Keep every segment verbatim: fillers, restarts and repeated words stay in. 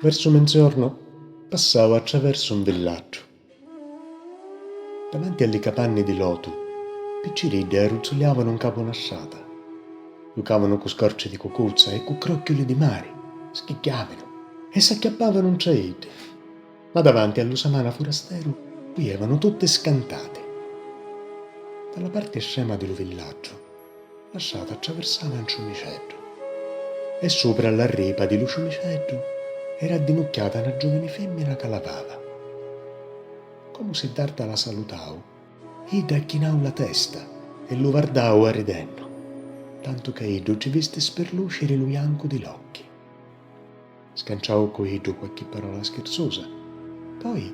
Versu menziornu passau attraversu un villaggiu. Davanti a li capanni di lotu, picciriddi arruzzuliavanu 'n capu na strata. Jucavanu cu scorci di cucuzza e cu crocchiuli di mari, schigghiavanu e s'acchiappavanu ntra iddi. Ma davanti a lu samana furasteru fujevanu tutti scantati. Da la parti estrema di lu villaggiu la strata attraversava un ciumiceddu e supra la ripa di lu ciumiceddu era addinucchiata na giovani fimmina ca lavava. Comu Siddhartha la salutau, idda acchinau la testa e lu vardau arridennu, tantu ca iddu ci visti spirluciri lu jancu di l'occhi. Scanciau cu iddu qualchi parola schirzusa, poi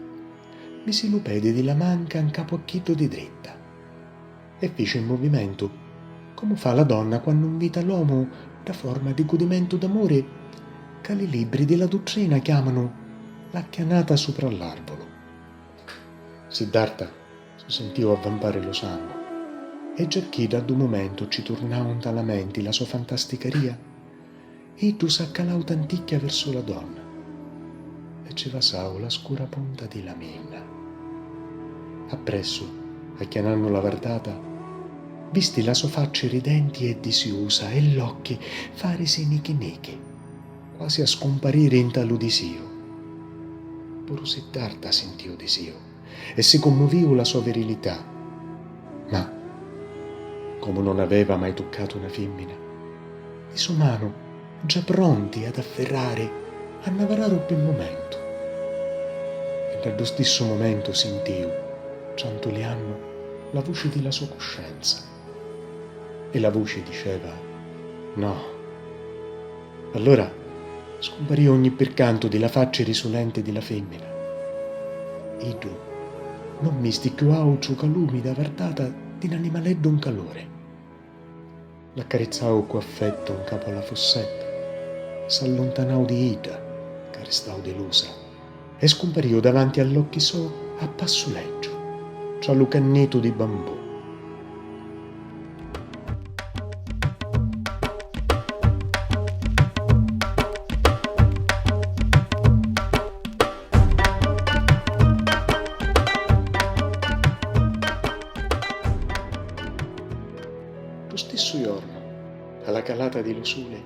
misi lu pedi di la manca 'n capu a chiddu di dritta e fici un muvimentu, comu fa la donna quannu 'nvita l'omu dda forma di gudimentu d'amuri ca li libri di la duttrina chiamanu l'acchianata supra l'arvulu. Siddhartha si sintiu avvampari lu sangu e giacchidda a ddu mumentu ci turnau nta la menti la so fantasticaria. Iddu s'accalau tanticchia versu la donna e ci vasau la scura punta di la minna. Appressu, acchianannu la vardata, visti la so facci ridenti e disiusa e l'occhi farisi nichi nichi, quasi a scumpariri nta lu disiu. Puru Siddhartha sintiu disiu e si cummuviu la so virilità. Ma, comu non aveva mai tuccatu na fimmina, li so manu, già pronti ad affirrari, annavararu pi mumentu. E nta ddu stissu mumentu sintiu, trantuliannu, la vuci di la so cuscenza. E la vuci diceva: "No." Allura scumpariu ogni pircantu di la facci risulenti di la fimmina. Iddu non misti cchiù autru ca l'umida vardata di n'animaleddu 'n caluri. L'accarizzau cu affettu 'n capu a la fussetta, s'alluntanau di idda, ca ristau dilusa, e scumpariu davanti all'occhi so a passu leggiu, tra lu cannitu di bambù. Lu stissu jornu, a la calata di lu suli,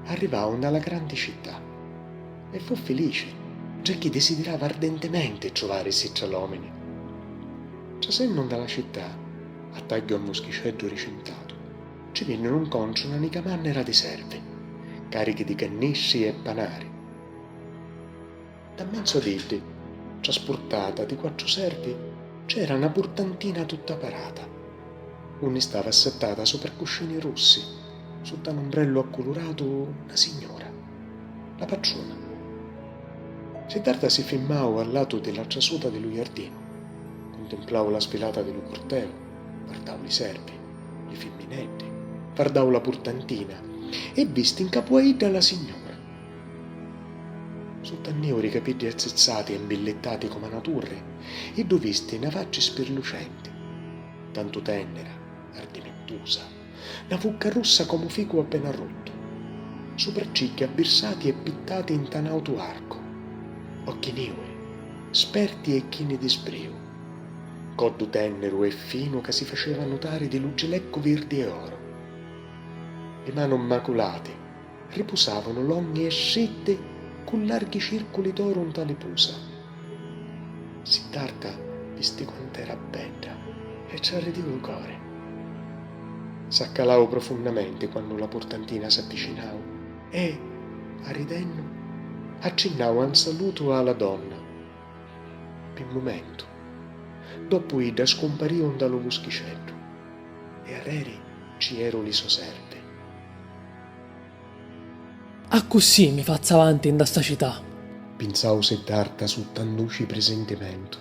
arrivau nta la grandi cità e fu filici, giacchì disidirava ardentementi truvarisi tra l'omini. Trasennu nta la cità, a tagghiu a muschiceddu ricintatu, ci vinniru ncontru na nica mannera di servi, carichi di cannistri e panari. Nta menzu ad iddi, traspurtata di quattru servi, c'era na purtantina tutta parata, unni stava assittata supra cuscini russi, sutta n'umbrellu acculuratu, na signura, la patruna. Siddhartha si fimmau a latu di la trasuta di lu jardinu, cuntimplau la sfilata di lu curteu, vardau li servi, li fimmineddi, vardau la purtantina e visti 'n capu a idda la signura. Sutta a niuri capiddi azzizzati e mbillittati comu a na turri, iddu visti na facci spirlucenti, tantu tennira, ardimentusa, na vucca russa comu ficu appena ruttu, supraccigghia abbirsati e pittati nta n'autu arcu, occhi niuri, sperti e chini di sbriu, coddu tenniru e finu ca si faceva nutari di lu gileccu virdi e oru. Li manu mmaculati ripusavanu longhi e stritti cu larghi circuli d'oru nta li pusa. Siddhartha visti quant'era bedda e ci arridiu lu cori. S'accalau profunnamenti quannu la purtantina s'avvicinau e, arridennu, accinnau a 'n salutu a la donna. Pi mumentu. Doppu idda scumpariu nta lu vuschiceddu e arreri ci eru li so servi. Accussì mi fazzu avanti nta sta cità, pinsau Siddhartha sutta un duci prisentimentu.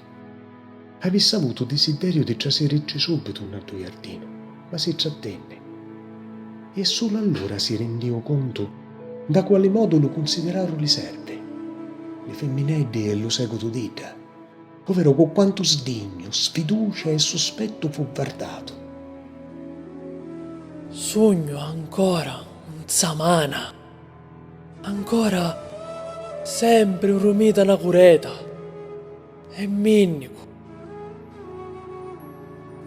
Avissi avutu disideriu di trasirici subitu nna ddu jardinu, ma si trattenni. E sulu allura si rindiu cuntu nta quali modu lu cunsidiraru li servi, li fimmineddi e lu segutu d'idda. Overo cu quantu sdignu, sfiducia e suspettu fu vardatu. Sugnu ancora un samana, ancora Sempri u rumita na cureta. E minnicu.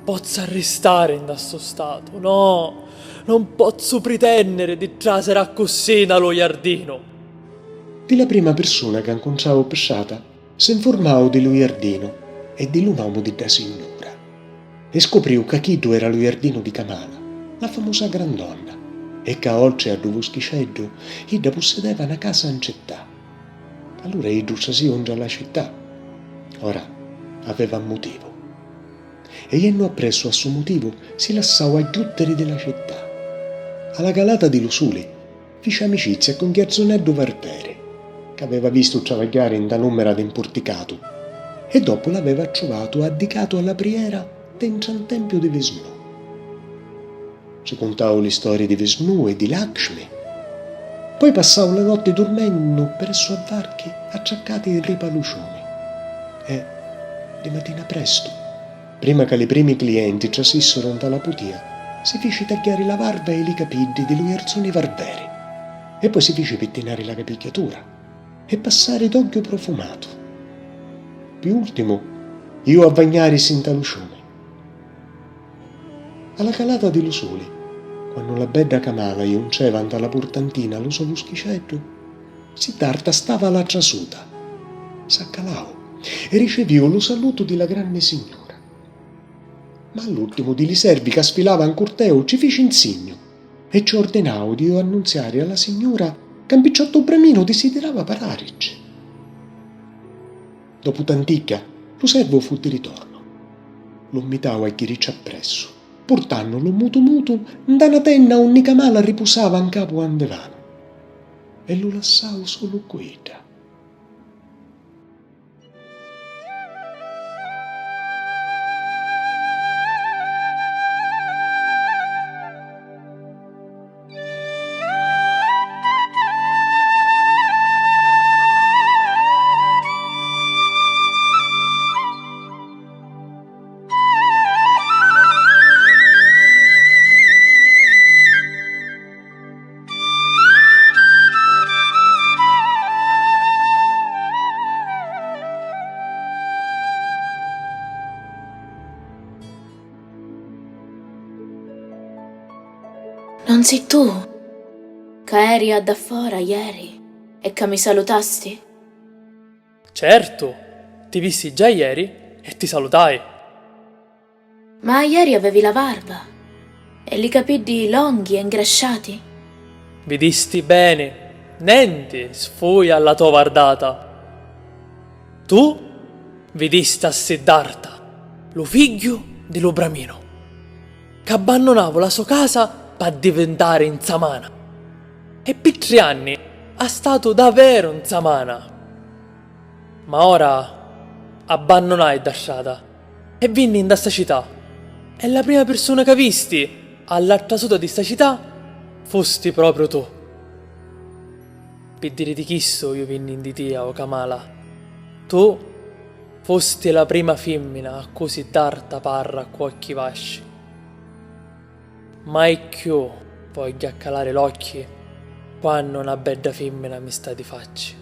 Pozzu arristari nta stu statu? No, non pozzu pritenniri di trasiri accussì nta lu jardinu. Di la prima pirsuna ca ncuntrau pi strata, si nfurmau di lu jardinu e di lu nomu di dda signura. E scopriu ca chiddu era lu jardinu di Kamala, la famusa grandonna, e ca oltri a ddu vuschiceddu, idda pussideva na casa n città. Allura iddu trasiu ntra la città. Ora aveva mutivu. E jennu appressu a ssu mutivu, si lassau agghiuttiri di la città. A la calata di lu suli, fici amicizia cu Ghiarzuneddu Varveri, c'aveva vistu travagghiari nta l'ummira di Mpurticatu, e doppu l'aveva truvatu addicatu a la priera dintra 'n tempiu di Visnù. Ci cuntau li storii di Visnù e di Lakshmi. Poi passau la notti durmennu pressu a varchi attraccati ripa lu ciumi. E, di matina prestu, prima ca li primi clienti trasissiru nta la putia, si fici tagghiari la varva e li capiddi di lu jarzuni Varveri, e poi si fici pittinari la capigghiatura e passari d'ogghiu profumatu. Pi ultimu, iu a vagnarisi nta lu ciumi. A la calata di lu suli, quannu la bedda Kamala junceva nta la purtantina a lu so vuschiceddu, Siddhartha stava a la trasuta. S'accalau e riceviu lu salutu di la granni signura. Ma l'ultimu di li servi ca sfilava 'n curteu ci fici 'n signu e ci ordinau di iu annunziari a la signura ca 'n picciottu braminu disidirava pararici. Dopu tanticchia, lu servu fu di ritornu. Lu 'mmitau a ghirici appressu, purtannu lu mutu mutu nta na tenna unni Kamala ripusava 'n capu a 'n divanu, e lu lassau sulu cu idda. Non si tu ca eri a dda fora ieri e ca mi salutasti? Certu, ti visti già ieri e ti salutai. Ma ieri avevi la varva e li capiddi longhi e 'ngrasciati. Vidisti beni, nenti sfuia a la to vardata. Tu vidisti a Siddhartha, lu figghiu di lu Braminu, c'abbannunavu la so casa p'addivintari 'n samana, e pi tri anni ha statu daveru 'n samana. Ma ora abbannunai dda strata e vinni nta sta cità, e la prima pirsuna ca visti a l'attra suta di sta cità fusti propriu tu. Pi diriti chistu iu vinni ndi tia, o Kamala. Tu fusti la prima fimmina a cu Siddhartha parra cu occhi vasci. Mai cchiù vogghiu accalari l'occhi quannu na bedda fimmina mi sta di facci.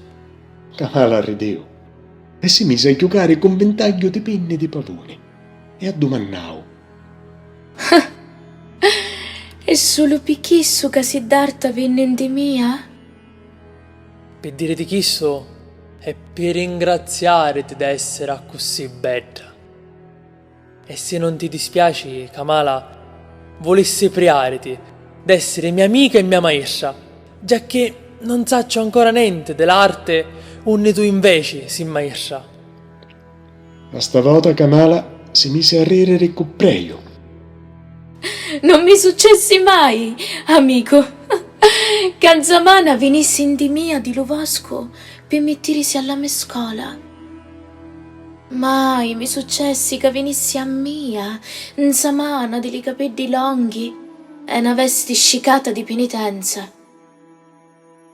Kamala ridiu e si misi a jucari cu 'n vintagghiu di pinni di pavuni e addumannau: È sulu pi chissu ca Siddhartha vinni ndi mia? Pi diriti chissu è pi ringraziariti d'essiri accussì bedda. E si non ti dispiaci, Kamala, vulissi priariti d'essiri mia amica e mia maistra, giacché non sacciu ancora nenti di l'arti unni tu inveci si maistra. Ma stavota Kamala si misi a ririri cu preju. Non mi successi mai, amicu, ca 'n samana vinissi ndi mia di lu voscu pi mittirisi a la me scola. Mai mi successi ca vinissi a mia 'n samana di li capiddi longhi e na vesti scicata di pinitenza.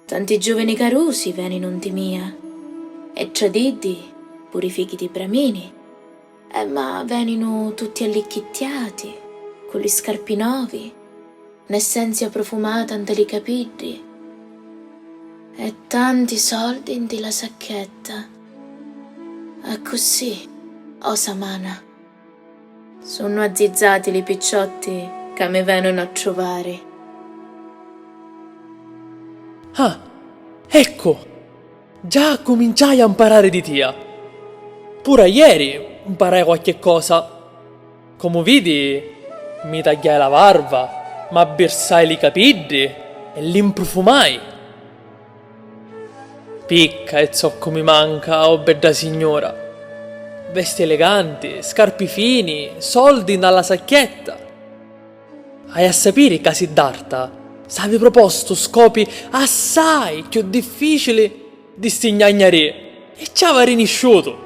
Tanti giuvini carusi veninu nti mia, e tra d'iddi puru i figghi di Bramini, e ma veninu tutti allicchittiati, cu li scarpi novi, n'essenzia profumata nta li capiddi. E tanti soldi nti la sacchetta. Accussì, o Samana. Sunnu azzizzati li picciotti ca mi venunu a truvari. Ah, eccu! Già accuminciai a mparari di tia. Puru aieri mparai qualchi cosa. Comu vidi, mi tagghiai la varva, m'abbirsai li capiddi e li mprufumai. Picca è zoccu mi manca, o bedda signura! Vesti eleganti, scarpi fini, soldi nta la sacchetta! Hai a sapiri ca Siddarta s'havi propostu scopi assai cchiù difficili di sti gnagnarii e ci havi rinisciutu!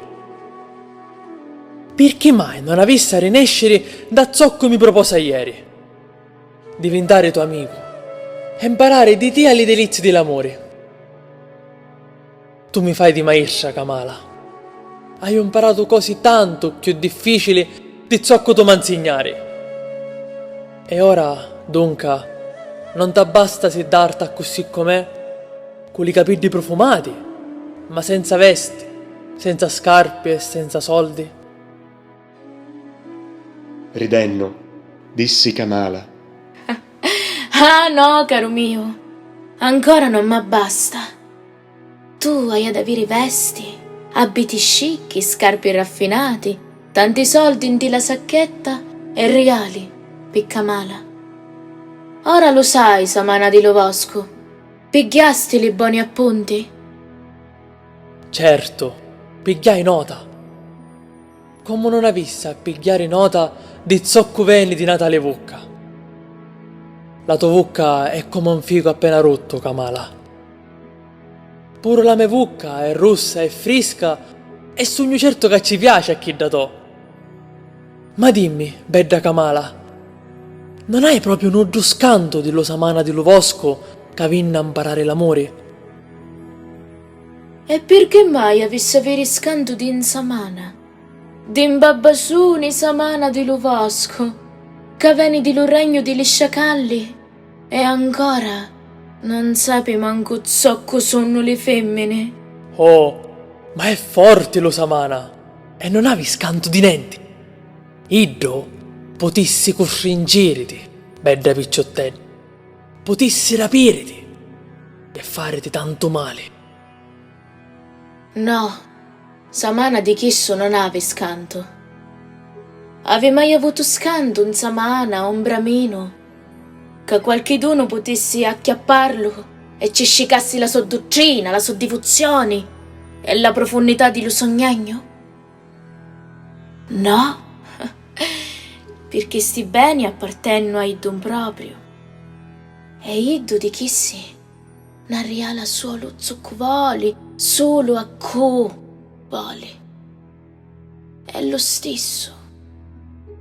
Pirchì mai non avissi a rinesciri da zoccu mi proposi aieri? Divintari to amicu e mparari di tia li delizi di l'amuri. Tu mi fai di maistra, Kamala. Haiu mparatu cosi tantu cchiù difficili di zoccu tu m'ha nsignari. E ora, dunca, non t'abbasta Siddarta accussì com'è, cu li capiddi prufumati, ma senza vesti, senza scarpi e senza soldi? Ridennu, dissi Kamala. Ah no, caru miu, ancora non m'abbasta. Tu hai ad aviri vesti, abiti scicchi, scarpi raffinati, tanti soldi nti la sacchetta e rigali pi Kamala. Ora lu sai, Samana di lu Voscu, pigghiasti li boni appunti? Certu, pigghiai nota. Comu non avissi a pigghiari nota di zoccu veni di nata li vucca? La to vucca è comu un ficu appena ruttu, Kamala. Puru la me vucca è russa e frisca e sugnu certu ca ci piaci a chidda to. Ma dimmi, bedda Kamala, non hai propriu nuddu scantu di lu Samana di lu Voscu ca vinni a mparari l'amuri? E pirchì mai avissi aviri scantu di un Samana? Di 'n babbasuni Samana di lu Voscu, ca veni di lu regnu di li sciacalli e ancora non sapi mancu zoccu sunnu li fimmini. Oh, ma è forti lu Samana e non havi scantu di nenti. Iddu putissi custrinciriti, bedda picciuttedda, putissi rapiriti e fariti tantu mali. No, Samana di chissu non havi scantu. Havi mai avutu scantu 'n Samana o 'n Braminu, ca qualchidunu putissi acchiapparlu e ci scicassi la so duttrina, la so divuzioni e la prufunnità di lu so gnegnu? No, pirchì sti beni appartennu a iddu 'n propriu. E iddu di chissi n'arriala sulu zoccu voli, sulu a cu voli. È lu stissu,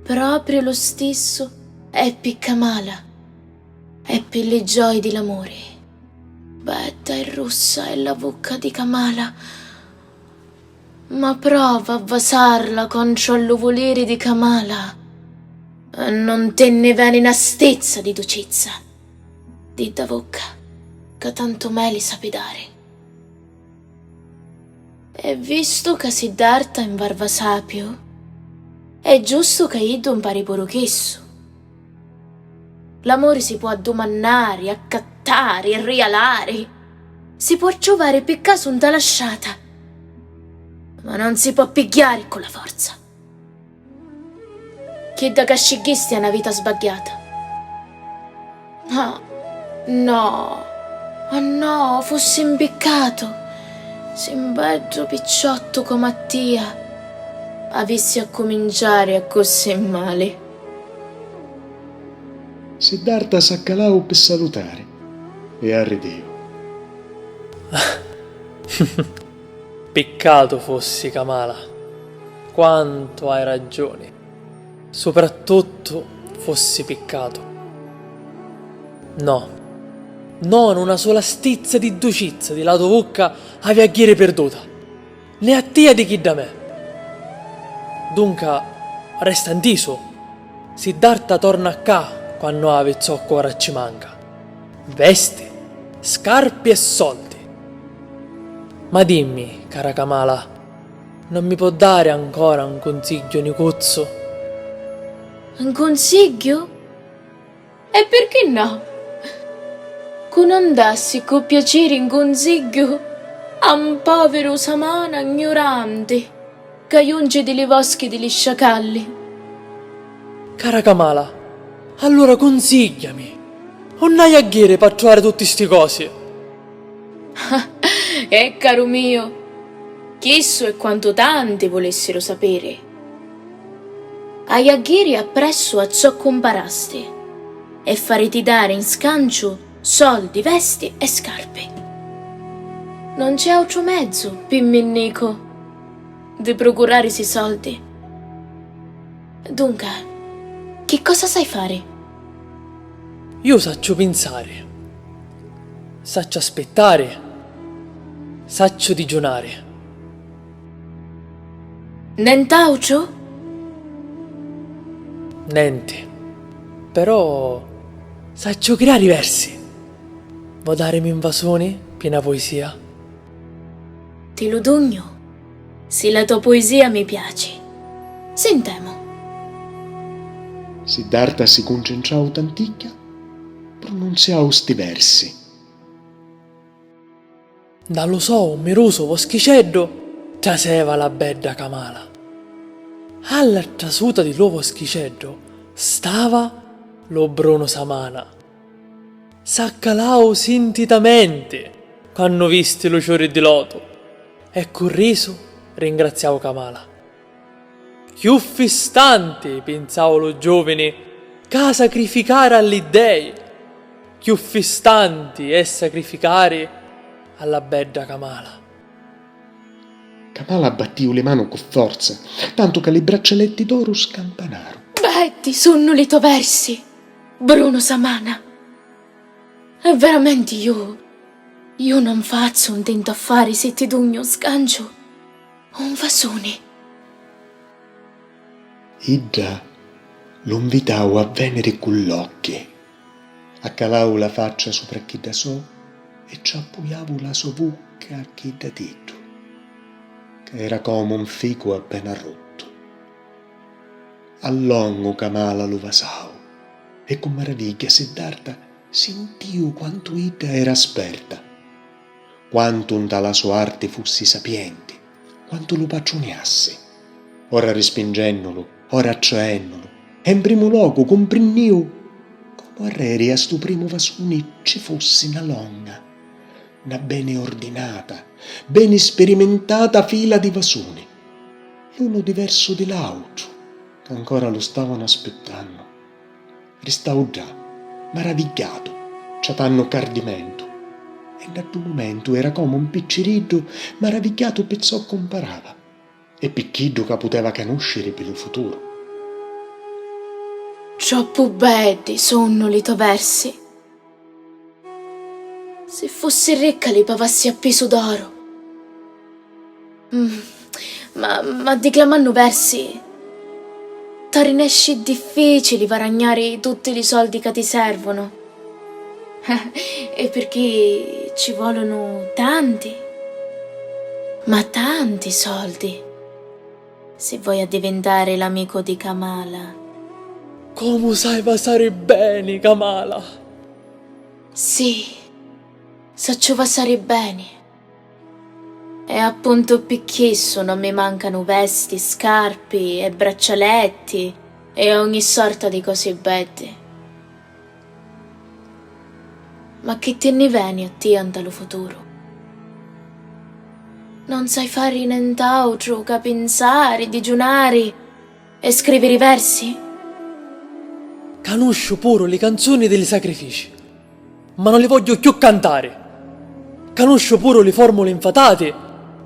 propriu lu stissu è pi Kamala, è pi li gioi di l'amuri. Bedda e russa è la vucca di Kamala, ma prova a vasarla contru a lu vuliri di Kamala e non ti nni veni na stizza di ducizza di dda vucca ca tantu meli sapi dari. E vistu ca Siddarta è 'n varva sapiu, è giustu ca iddu 'mpari puru chissu. L'amuri si pò addumannari, accattari, rialari, si pò truvari pi casu nta la strata, ma non si pò pigghiari cu la forza. Chidda ca scigghisti è na vita sbagghiata. Ah, no, ah no, fussi 'n piccatu si 'n beddu picciottu comu a tia avissi a cuminciari accussì mali. Siddarta s'accalau pi salutari e arridiu. Piccatu fussi, Kamala. Quantu hai ragiuni. Suprattuttu fussi piccatu. No. No, nun una sula stizza di ducizza di la to vucca havi a ghiri pirduta. Né a tia di chidda me. Dunca, resta ntisu. Siddarta torna ccà quannu havi zoccu ora ci manca. Vesti, scarpi e soldi. Ma dimmi, cara Kamala, non mi pò dari ancora un cunsigghiu nicuzzu? Un cunsigghiu? E pirchì no? Cu non dassi cu piaciri un cunsigghiu a un poviru samana gnuranti ca junci di li voschi di li sciacalli. Cara Kamala, allura cunsigghiami, unni haiu a ghiri p'attruvari tutti sti cosi? Eh, caru miu, chissu è quantu tanti vulissiru sapiri. Hai a ghiri appressu a zoccu mparasti e fariti dari in scanciu soldi, vesti e scarpi. Non c'è autru mezzu, pi minnicu, di prucurarisi soldi. Dunca, chi cosa sai fari? Iu sacciu pinsari, sacciu aspittari, sacciu digiunari. Nent'autru? Nenti. Però sacciu criari versi. Vo darimi un vasuni pi na puisia? Ti lu dugnu, si la to puisia mi piaci. Sintemu. Siddhartha si cuncentrau tanticchia, prununziau sti versi. Nta lu so ummirusu voschiceddu traseva la bedda Kamala. Alla trasuta di lu voschiceddu stava lu Brunu Samana. S'accalau sintitamenti quannu visti lu ciuri di lotu e cu risu ringraziau Kamala. Chiù fistanti, pinsau lu giuvini, ca sacrificari a li dei, chiù fistanti è sacrificari a la bedda Kamala. Kamala battiu li manu cu forza, tantu ca li braccialetti d'oru scampanaru. Beddi sunnu li to versi, Brunu Samana. E veramenti iu, iu non fazzu un tintu affari si ti dugnu scanciu un vasuni. Idda lu nvitau a vèniri cu l'occhi, accalau la faccia supra a chidda so e ci appuiau la so vucca a chidda d'iddu, ca era comu un ficu appena ruttu. A longu Kamala lu vasau e cu maravigghia Siddhartha sintiu quantu idda era sperta, quantu nta la so arti fussi sapienti, quantu lu patruniassi, ora rispingennulu, ora attraennulu, e in primu locu cumprinniu comu arreri a stu primu vasuni ci fussi na longa, na beni ordinata, beni spirimintata fila di vasuni, l'unu diversu di l'autru, ca ancora lu stavanu aspittannu. Ristau ddà, maravigghiatu, ciatannu cardimentu, e nta ddu mumentu era comu un picciriddu maravigghiatu pi zoccu mparava e pi chiddu ca puteva canusciri pi lu futuru. Troppu beddi sunnu li to versi. Si fussi ricca li pavassi a pisu d'oru. Mm, ma, ma diclamannu versi, t'arrinesci difficili varagnari tutti li soldi ca ti servunu. E pirchì ci volunu tanti, ma tanti soldi, si voi addivintari l'amicu di Kamala. Comu sai vasari beni, Kamala! Sì, sacciu vasari beni. E appuntu pi chissu non mi mancanu vesti, scarpi e braccialetti e ogni sorta di cosi beddi. Ma chi ti nni veni a tia nta lu futuru? Non sai fari nent'autru ca pinsari, digiunari e scriviri versi? Canusciu puru li canzuni di li sacrifici, ma non li vogghiu cchiù cantari. Canusciu puru li formuli nfatati,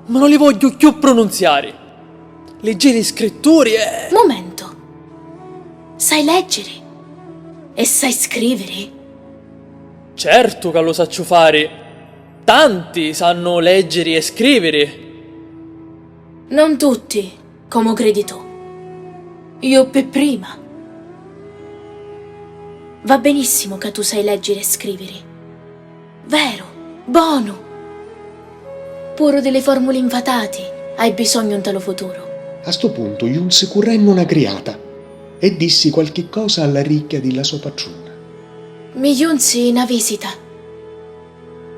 ma non li vogghiu cchiù prununziari. Liggi li scritturi e... Mumentu. Sai leggiri? E sai scriviri? Certu ca lu sacciu fari. Tanti sannu leggiri e scriviri. Non tutti, comu cridi tu. Iu pi prima. Va benissimu ca tu sai leggiri e scriviri. Veru, bonu. Puru di li formuli nfatati hai bisognu nta lu futuru. A stu puntu junsi currennu na criata e dissi qualchi cosa a l'aricchia di la so patruna. Mi junsi na visita.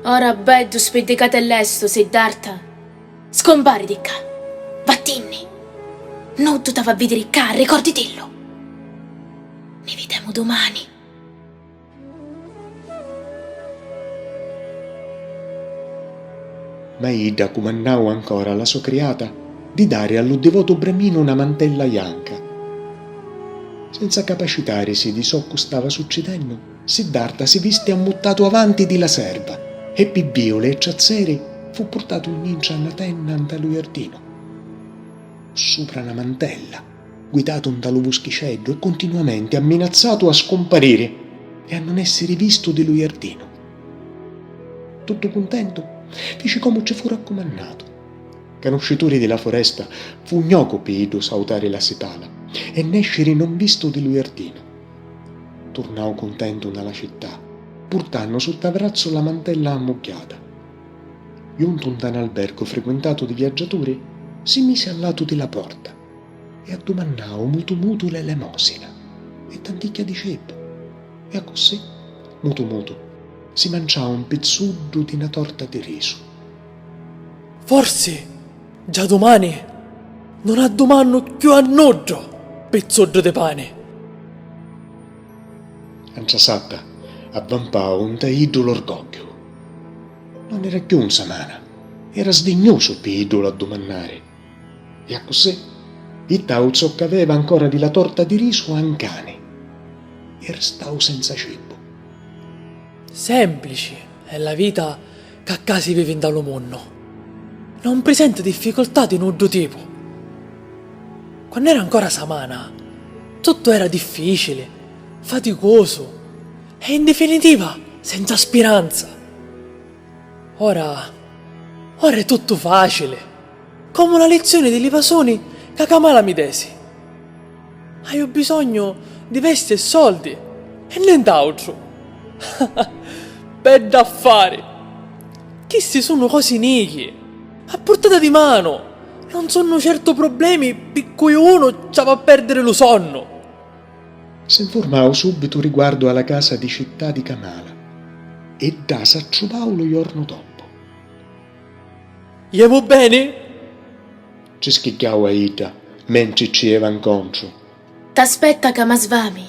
Ora beddu spiddicatu e lestu, Siddhartha. Scumpari di ccà. Vattinni. Nuddu t'havi a vidiri ccà, arricorditillu. Ni videmu dumani. Ma idda cumannau ancora a la so criata di dari a lu divotu braminu na mantella janca. Senza capacitarisi di soccu stava succidennu, Siddhartha si visti ammuttatu avanti di la serva e pi biuli e trazzeri fu purtatu nnintra a na tenna nta lu jardinu. Supra na mantella, guidatu nta lu vuschiceddu e cuntinuamenti amminazzatu a scumpariri e a non essiri vistu di lu jardinu. Tuttu cuntentu, fici comu ci fu raccumannatu. Canuscituri di la foresta, fu gnocu pi iddu sautari la sitala e nesciri non vistu di lu jardinu. Turnau cuntentu nta la città, purtannu sutta vrazzu la mantella ammugghiata. Juntu nta n'albergu friquintatu di viaggiaturi, si misi a latu di la porta e addumannau mutu mutu l'elemosina e tanticchia di cibu. E accussì, mutu mutu, si manciau un pizzuddu di na torta di risu. Forsi già dumani non addumannu cchiù a nuddu pizzuddu di pani. Antra sappa, avvampau nta iddu l'orgogghiu. Non era cchiù un samana, era sdignusu pi iddu l'addumannari. E accussì, jittau zoccu aveva ancora di la torta di risu a un cani e restau senza cibu. Semplici è la vita ca ccà si vivi nta lu munnu. Non prisenti difficultà di nuddu tipu. Quann'era ancora samana, tuttu era difficili, faticosu e in definitiva senza spiranza. Ora, ora è tuttu facili, comu la lizzioni di li vasuni ca Kamala mi desi. Haiu bisognu di vesti e soldi e nent'autru. Beddu affari! Chisti sunnu cosi nichi, a purtata di manu, non sunnu certu problemi pi cui unu ci havi a perdiri lu sonnu. S'infurmau subitu riguardu a la casa di città di Kamala e ddà s'attruvau lu jornu doppu. Jemu beni? Ci schigghiau a idda mentri ci jeva ncontru. T'aspetta Kamasvami,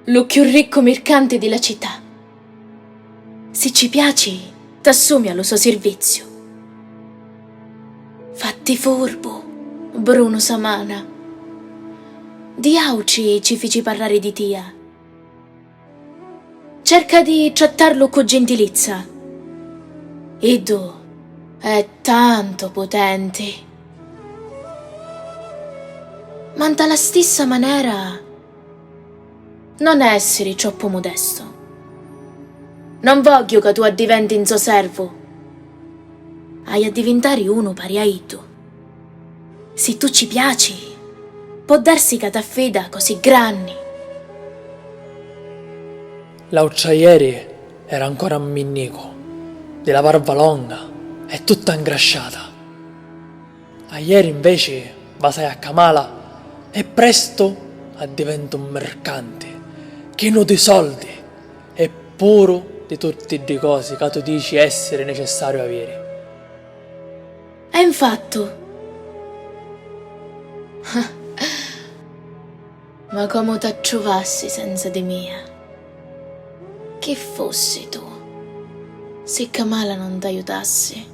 lu cchiù riccu mircanti di la città. Si ci piaci, t'assumi a lu so sirviziu. Fatti furbu, brunu samana. Di autri ci fici parrari di tia. Cerca di trattarlu cu gentilizza. Iddu è tantu putenti. Ma nta la stissa manera non essiri troppu mudestu. Non vogghiu ca tu addiventi nzo servu. Hai a divintari unu pari a iddu. Si tu ci piaci, pò darsi ca t'affida cosi granni. L'autra ieri era ancora un minnicu, di la barba longa e tutta ngrasciata. Aieri inveci vasai a Kamala e prestu addiventa un mircanti chinu di soldi e puru di tutti ddi cosi ca tu dici essiri necessariu aviri. E nfattu. Ma comu t'attruvassi senza di mia? Chi fussitu si Kamala non t'aiutassi?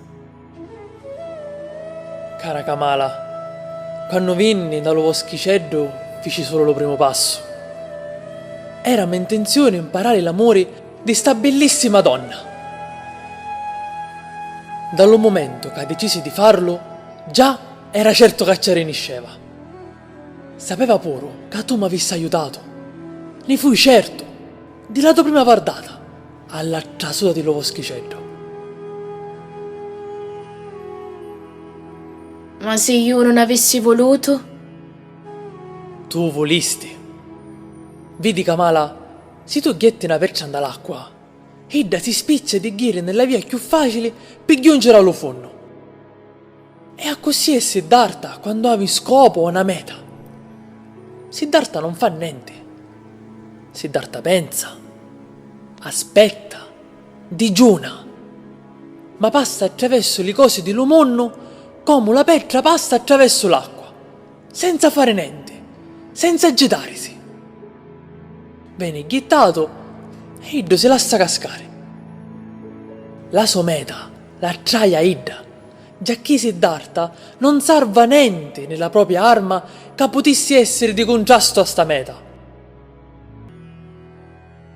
Cara Kamala, quannu vinni nta lu voschiceddu fici sulu lu primu passu. Era me ntinzioni mparari l'amuri di sta billissima donna. Da lu mumentu ca dicisi di farlu, già era certu ca ci arrinisceva. Sapeva puru ca tu m'avissi aiutatu. Ni fui certu, di la to prima vardata, a la trasuta di lu voschiceddu. Ma si iu nun avissi vulutu? Tu vulisti. Vidi, Kamala, si tu ghetti na pertra nta l'acqua, idda si spiccia di ghiri nella via cchiù facili pi ghiunciri a lu funnu. E accussì è Siddhartha quannu havi scopu o na meta. Siddhartha non fa nenti. Siddhartha pensa, aspetta, digiuna, ma passa attraversu li cosi di lu munnu comu la petra passa attraversu l'acqua, senza fari nenti, senza agitarisi. Veni jittatu e iddu si lassa cascari. La so meta l'attraia a idda, giacchì Siddhartha non sarva nenti ni la propia arma ca putissi essiri di cuntrastu a sta meta.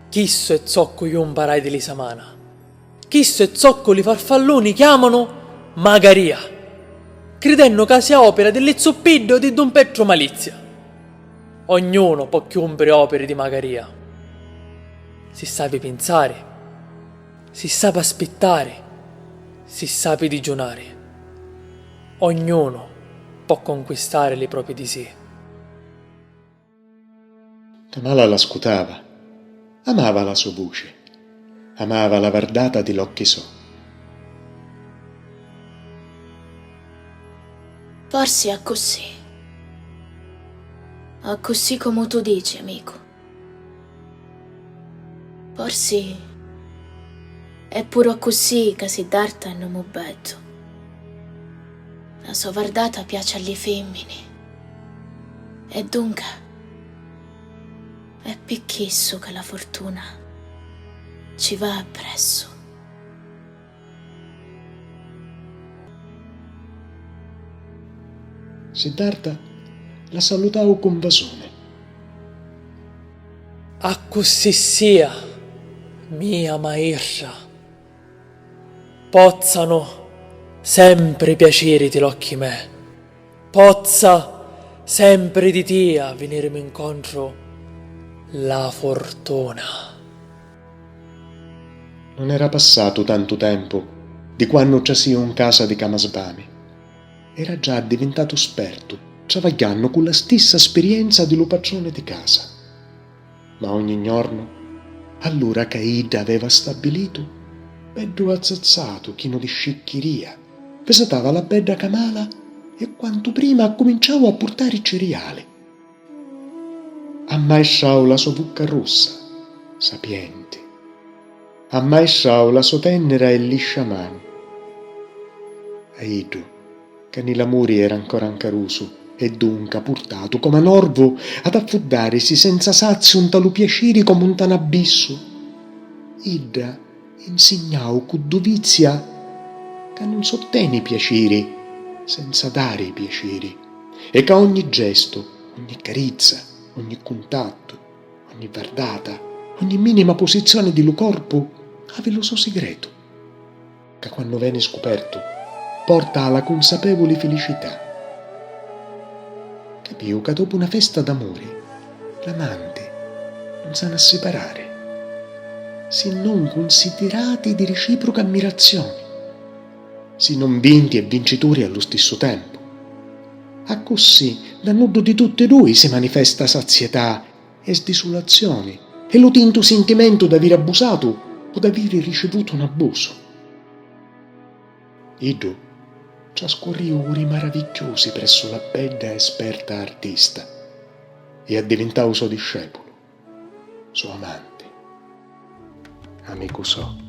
Chissu è zoccu ju mparai di li Samana. Chissu è zoccu li farfalluni chiamanu magaria, cridennu ca sia opira di li zuppiddi o di Dun Petru Malizia. Ognunu pò chiumpiri opiri di magaria. Si sapi pinsari, si sapi aspittari, si sapi digiunari. Ognunu pò conquistari li propi disii. Kamala l'ascutava, amava la so vuci, amava la vardata di l'occhi so. Forsi accussì. Accussì comu tu dici, amicu. Forsi è puru accussì ca Siddhartha è n'omu beddu. La so vardata piaci a li fimmini. E dunca è pi chissu ca la furtuna ci va appressu. Siddhartha la salutau cu 'n vasuni. Accussì sia, mia maistra. Pozzanu sempri piaciriti l'occhi me. Pozza sempri di tia vinirimi 'ncontru la furtuna. Non era passatu tantu tempu di quannu trasìu 'n casa di Camasbami. Era già addivintatu spertu, travagghiannu cu la stissa spirienza di lu patruni di casa. Ma ogni gnornu, allura ca idda aveva stabilitu, beddu azzazzatu, chinu di scicchiria, visitava la bedda Kamala e quantu prima accuminciau a purtari ciriali. Ammaestrau la so vucca russa, sapienti. Ammaestrau la so tennira e liscia manu. A iddu, ca ni l'amuri era ancora ancarusu e dunca purtatu, comu a norvu, ad affuddarisi senza saziu nta lu piaciri comu nta n'abbissu. Idda insignau cu duvizia ca nun s'otteni piaciri senza dari piaciri e ca ogni gestu, ogni carizza, ogni cuntattu, ogni vardata, ogni minima posizioni di lu corpu havi lu so sigretu, ca quannu veni scupertu porta a la cunsapevuli filicità. Capiu ca dopu na festa d'amuri l'amanti nun s'hani a siparari, si non cunsidirati di ricipruca ammirazioni, si non vinti e vincituri a lu stissu tempu. Accussì, nta nuddu di tutti dui si manifesta sazietà e sdisulazioni, e lu tintu sintimentu d'aviri abbusatu o d'aviri ricivutu un abbusu. Iddu trascurriu uri maravigghiusi pressu la bedda e sperta artista e addivintau so discepulu, so amanti, amicu so.